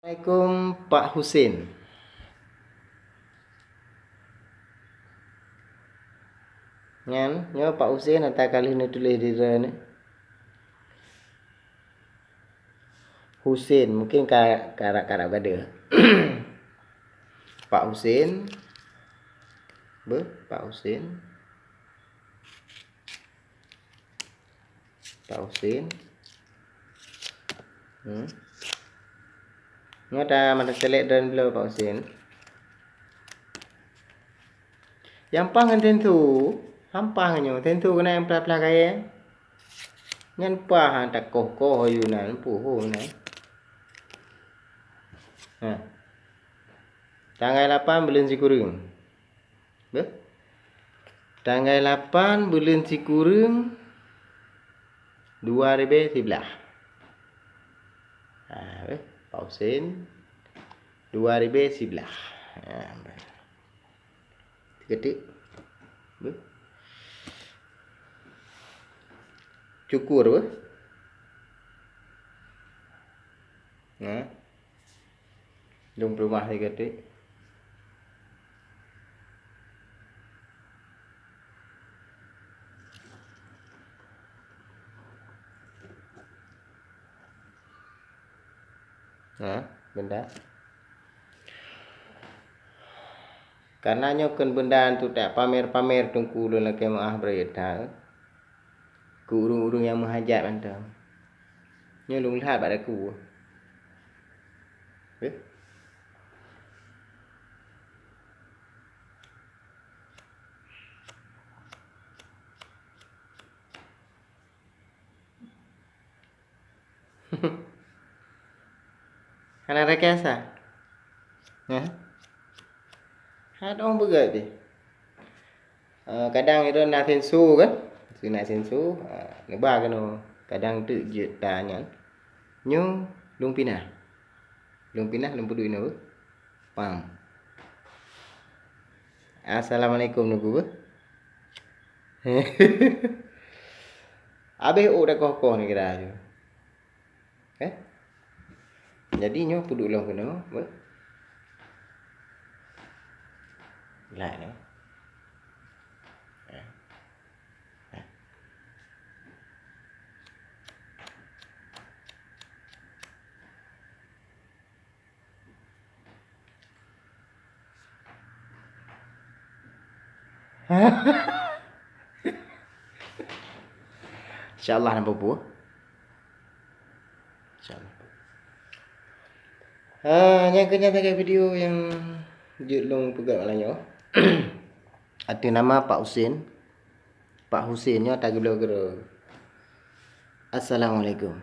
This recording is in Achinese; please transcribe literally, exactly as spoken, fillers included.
Assalamualaikum, Pak Husin. Nyan, nyoe Pak Husin, ata ka lheueh neutuléh di droeneuh. Husin, mungkin ka, karab-karab gadeuh. Pak Husin. Beuh, Pak Husin. Pak Husin. Hmm. Nyoe ta mata célék droen bloe Pak Husin. Nyang paih ngon tentu, sampah nyoe, tentu keunan nyang plah-plah kayée. Nyan paih han takoh-koh ayeunan, puho nan. Ha. Tanggai lapan buleuen sikureueng. Beuh? Tanggai lapan buleuen sikureueng dua ribée siblaih. Ha, beuh? Pak Husin, dua ribée siblaih. Ha, beuh. Teukeudeuek. Beuh? Cukur, beuh? Ha. Lôn peuleumah sikeutik. Ha, benda. Karena nyoe kheun benda untuk tapamer-pamer teungku lôn lakée meu'ah beureuta. Keu ureuëng-ureuëng nyang meuhajat mantong. Nyoe lôn lhah bak daku. Eh? Hana rakasa? Hah? Hana dong beugét deh. Eh, kadang itu na sensu kan? Si na sensu, ah, neuba keunoe. Kadang teuk jeuet ta nyan. Nyoe lôn pinah. Lôn pinah lôn peuduek inoe. Pam. Assalamualaikum nugu. Abeh uk dah koh-koh ni kira aja. Eh? Jadi nyoe peuduek lôn keunoe, beuh. Like nyoe. Eh. Eh. Insya Allah nampak pu. Insya Allah. Ha, nyang keuh nyan sagai video nyang jeuet lôn peugah malam nyoe. Ateueh nama Pak Husin. Pak Husin nyoe ata geubloe keudroe. Assalamualaikum.